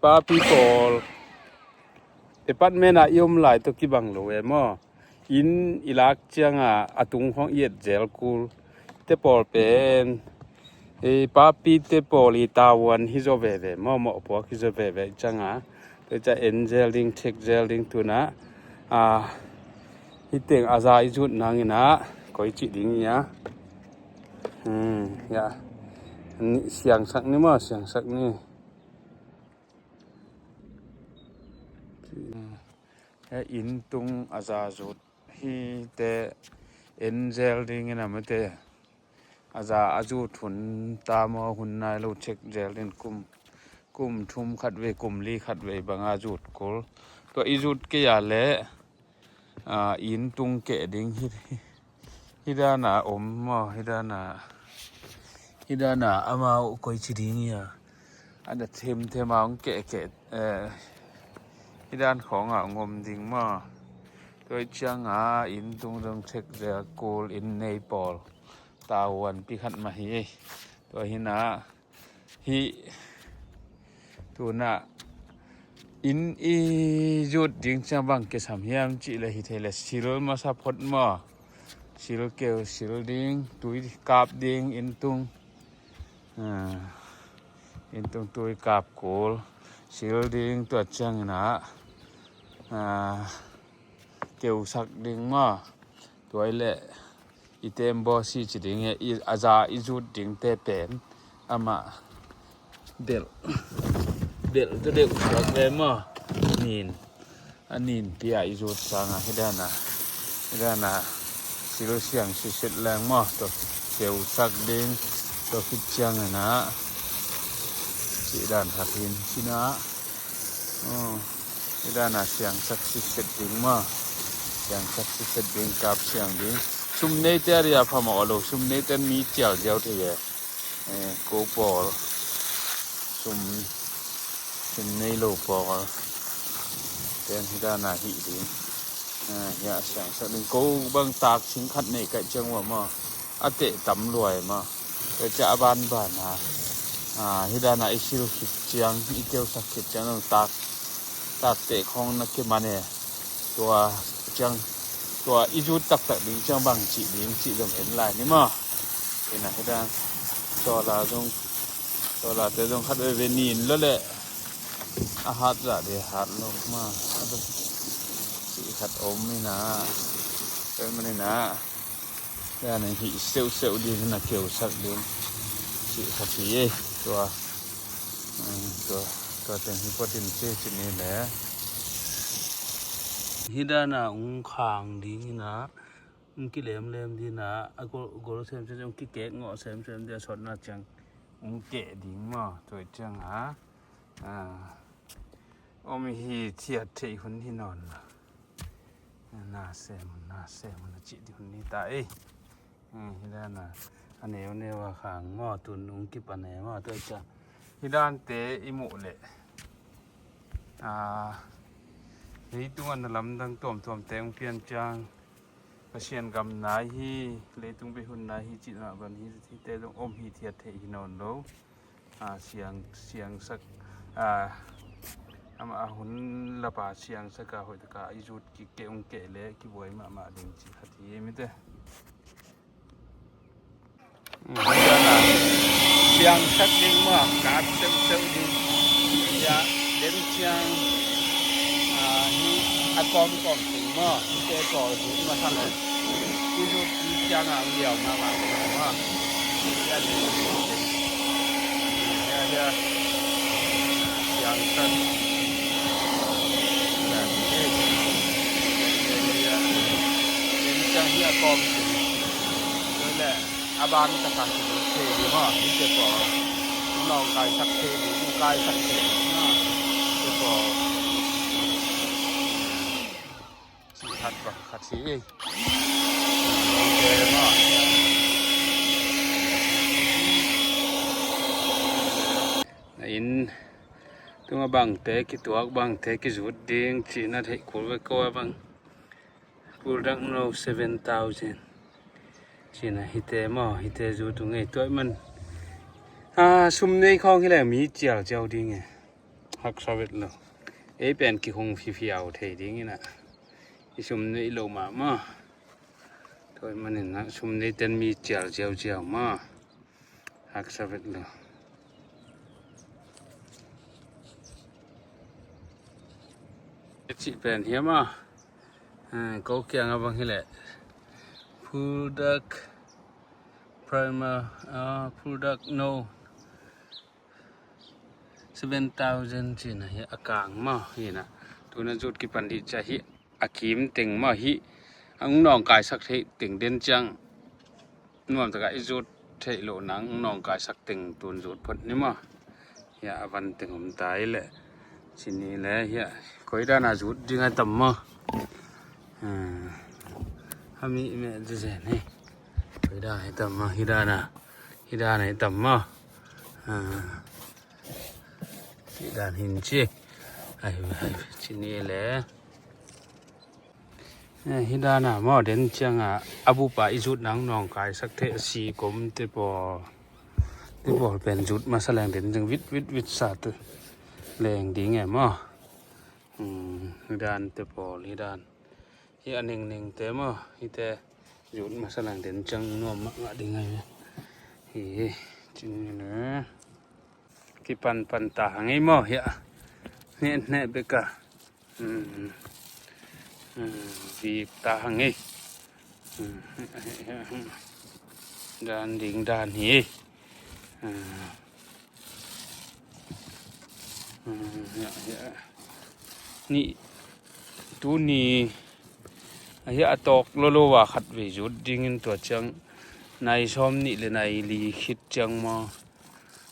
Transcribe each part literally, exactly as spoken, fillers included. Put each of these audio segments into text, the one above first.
papi pawl department ah i om lai tawh kibang lo e maw. Inn i lak ciangah a tung khawng i et zel kul. Te pawl pen, e, papi te pawl i tavuan hi zaw veve maw, mawhpuak hi zaw veve ciangah. Te ca en zel ding, check zel ding tunah. A, hi teng a za i zut nanginah koi cih ding ia. Hmm, ya. Ni, siangsak ni maw, siangsak ni. He inn tung a za zut hi te en zel dingin a mate. A za a zut hun ta maw, hun nai lo check zel ding kum, kum thum khat vei, kum li khat vei bang a zut kul. Tua i zut kei a leh a, inn tung keh ding hi, hi, hi dana om maw, hi dana, hi dana amau koi ci ding ia. A da themthem a hong keh keh, eh, hi dan khawng a hong om ding maw. Tua hi cianga inn tung dong check zel kul, inn nei pawl. Tavuan pi khat mah hi. Tua hi na, hi tuna inn i zut ding ciang bang kisam hiam cih le hi thei le sil masa phot maw. Sil keu, sil ding, tui kap ding, inn tung. Ah, inn tung tui kap kul. Sil ding tua ciangin ah, ah, keu sak ding maw. Tua i le i tem baw si ci ding e, i, a za i zut ding te pen amah belh, belh tu deuh suak ve maw. Nin, a nin pia i zut sanga hi dana, hi dana sil siang siset leng maw. Tua keu sak ding, tua khit ciangin ah cih dan khat hin sinah. Oh, hi dana siangsak siset ding maw. Siangsak siset ding, kap siang ding. Sum neite a ria phamawh a lo, sum neite mi cial ziau thei e. Eh, ko pawl sum, sum nei lo pawl ten hi dana hih ding. Eh, hiah siangsak ding. Ko bang tak sing khat nei kaih ciang ua maw. A teh tam luai maw. Tua ciah a banbana, ah, hi dana i sil khit ciang, i keusak khit ciang zong tak, tak teh khawng na kiman e. Tua ciang, tua i zut taktak ding ciang bang cih ding cih zong en lai ni maw. Ina hi dan. Solar zong, solar te zong khat veve nin lo le. A hat zah de hat lo maw. A zong cih khat om ina. Tua man ina. Tua na hih seuhseuh ding na keusak ding. Cih khat hi e. Tua, tua, tua teng hi pawtin ci ci ni le. Hi dana ung khang ding ina, ung kilemlem dina, a gol, gol semsem, ung kikek ngawh semsem dia sawtna ciang ung keh ding maw. Tua ciang a, a, om hi thiat theih hun hi nawn lo. Na sem, na sem, na cih dih hun ni ta ei. Eh, hi dana a neu neu a khang maw, tun ung kip a ne maw, tua ciang hi dante i muh leh, ah, leitung a na lamdang tuamtuam te ung pian ciang Pasian gam nai hi, leitung bei hun nai hi cih mah ban hi, hite zong om hi thiat theih hi nawn lo. A, siang, siangsak, a, amah a hun lapa siangsak a hoih taka i zut kikeh ung keh le kibuai mahmah ding cih khat hi mite. Siangsak ding maw, kap seuhseuh ding. Ia, den ciang, a, hi a kawmkawm ding maw, hite pawl ding maw, thang. Kizut i ciang a liau mahmah ding maw. Ia, ia, ia. Siangsak. Ia, ia. Den ciang hi a kawm ding. Tua le, a ban ka sak thei ding maw, hite pawl. Nong kaisak thei ding, kaisak thei ding maw. Hite pawl. Cih khat bang khat hi. Na inn tunga bangte kituak, bangte kizut ding cihna theih kul ve ko a bang. Kul dang no seven thousand. Cihna hite maw, hite zut ung ei tuai man. A, sum nei khawng hi leng mi cial ciau ding e. Haksa vet lo. Ei pen kihong fifiau thei ding ina. I sum nei lo mahmah. Tua manin a sum nei ten mi cial ziauziau mah. Haksa vet lo. Cih pen hiam a. Ko kiang a bang hileh. Full dark primer, full dark no. Seven thousand cina hi a kang mah hina. Tuna zut kipan dih cia hi a kim teng mah hi. A ung nawngkaisak theih teng den ciang nuam taka i zut theih loh nang nawngkaisak teng tun zut phot ni mah. Hia a van teng om ta i leh. Cini le hia koi dana zut ding a tam mah. Hami i meh zezen hi. Koi dana i tam mah hi dana. Hi dana i tam mah. Hi dan hin ci. Ai, ai, cini le. Hi dana maw den cianga a bupa i zut nang nawngkaisak thei a si kom te pawl. Te pawl pen zut masa leng den ciang vit vit vit sa tu leng ding e maw. Hi dan te pawl hi dan. Hi a ningning te maw hi te zut masa leng den ciang nuam mah ngah ding ai. Hi hi cini le. Kipan pan ta hang ei maw hia. Hneh hneh beka. Vik ta hang ei. Dan ding dan hi ei. Nih tuni a hia a tawk lolo a khat vei zut dingin tua ciang nai sawm nih le nai li khit ciang maw.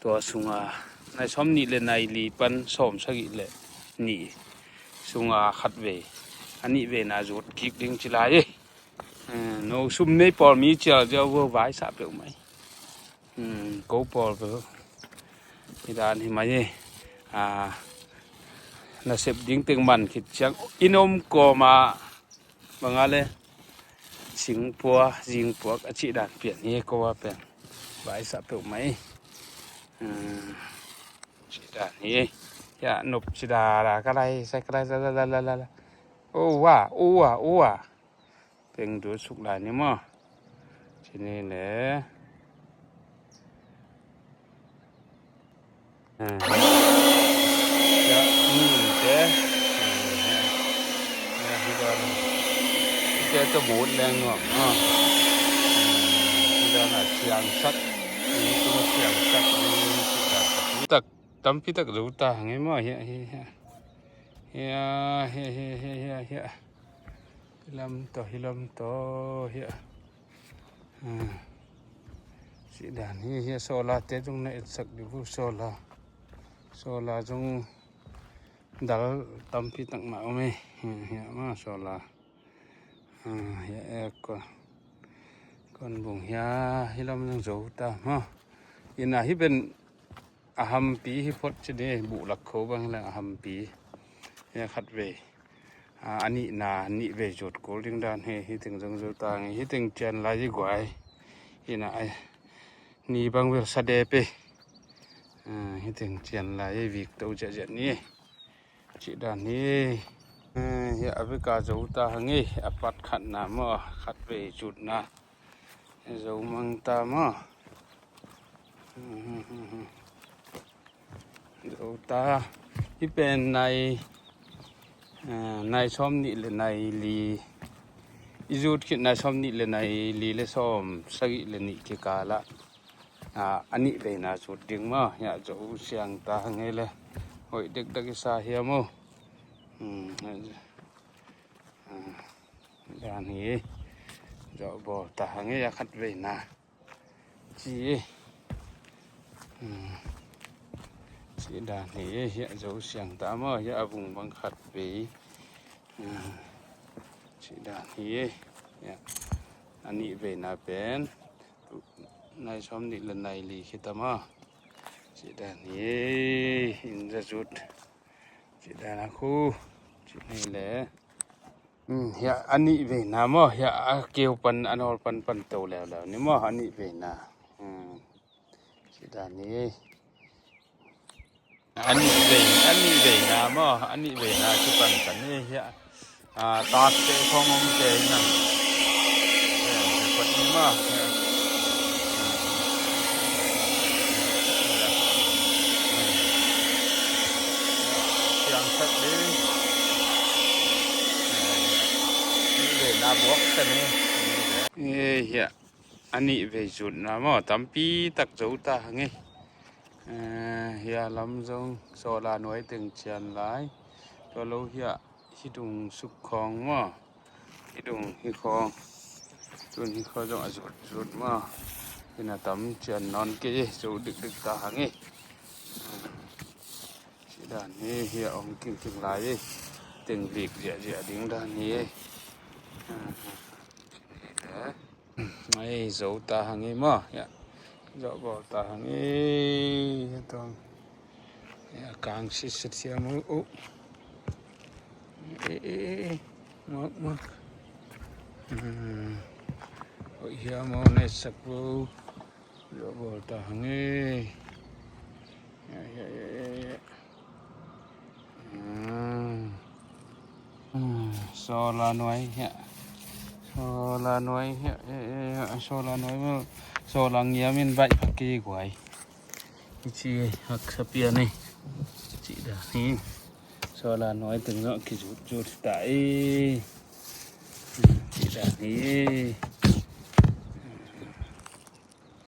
Tua sunga nai sawm nih le nai li pan sawm sagih le nih sunga khat vei a nih vei na zut kik ding ci lai. No sum nei pawl mi cial ziau vo vai sa peuh mai. Ko pawl peuh hi dan hi mai. Na sep ding teng man khit ciang in om kawma banga le singpua zingpuak a cih dan pian hi ko a pen vai sa peuh mai. Cih dan hi. Hia nop ci dara ka lai sai ka lai sa la la la la. Owa owa owa. Peng du suk lai ni maw. Cini le. Hia ni te. Hia hi dan. Hia to mut leng nuam. Hi dan a siang sak. Hi to siang sak. Tak tampi tak zo ta ngai maw hia hia hia. Hia hia hia hia hia hia. Hilam to hilam to hia. Sih dan hi hia solar te zong na etsak di bu solar. Solar zong dal tampi tak mah om e. Hia ma solar. Hia aircon. Kon bung hia hilam zong zo ta maw. Ina hi ben a hampi hi phot ci ni buh lak kho bang leng a hampi. Hia khat vei. A nihna nih vei zut kul ding dan hi hi teng zong zo ta ngi hi teng cian lai hi guai. Ina ai ni bang vel sa de pe. Hi teng cian lai hi vik to ziahziah ni. Cih dan hi. Hia a vika zo ta hang hi a pat khatna maw khat vei zutna. Zo mang ta maw. Zo ta. Hi pen nai nai sawm nih le nai li. I zut khit nai sawm nih le nai li le sawm sagih le nih kikala. A nih veina zut ding maw hia zo siang ta hang hi le. Hoih dekdek i sa hia maw. Dan hi. Zo bawl ta hang hi a khat veina. Ci hi. Ci dan hi hia zo siang ta maw hia a vung bang khat vei. Ci dan hi hia a nih veina pen. Nai sawm nih le nai li khita maw. Ci dan hi in za zut. Ci dan a khu ci ni le. Hia a nih veina maw hia a keu pan a nawl pan pan to leuleu ni maw a nih veina. Ci dan hi. A nih vei, a nih veina maw, a nih veina kipan kan hi hiah. A, takte khong om te hi na. Eh, khuat ni maw. Siangsak ding. Nih veina buak kan hi. Eh, hiah. A nih vei zutna maw, tampi tak zo ta hang e. Eh, hia lam zong solar nuai teng cian lai. Tua lo hia, hi dung suk khawng maw. Hi dung hi khawng. Tun hi khawng zong a zut zut maw. Hi na tam cian nawn kei e, zo dikdik ta hang e. Ci dan hi, hia ong kingking lai e. Teng vik ziahziah ding dan hi e. Ai, zo ta hang e maw. Hia. Zo bawl ta hang e. Hia tong. Hia kang sisit siam o. O. E, e, e, e. Mak, mak. Hmm. Oi, hia maw ne sak bo. Zo bawl ta hang e. Hia, hia, hia, hia, hia. Hmm. Hmm, solar nuai hia. Solar nuai hia. Eh, eh, solar nuai maw. Solar ngiam in baih phak kei guai. Hi ci haksa pian e. Ci dan hi. Solar nuai teng zong kizut zut ta e. Ci dan hi.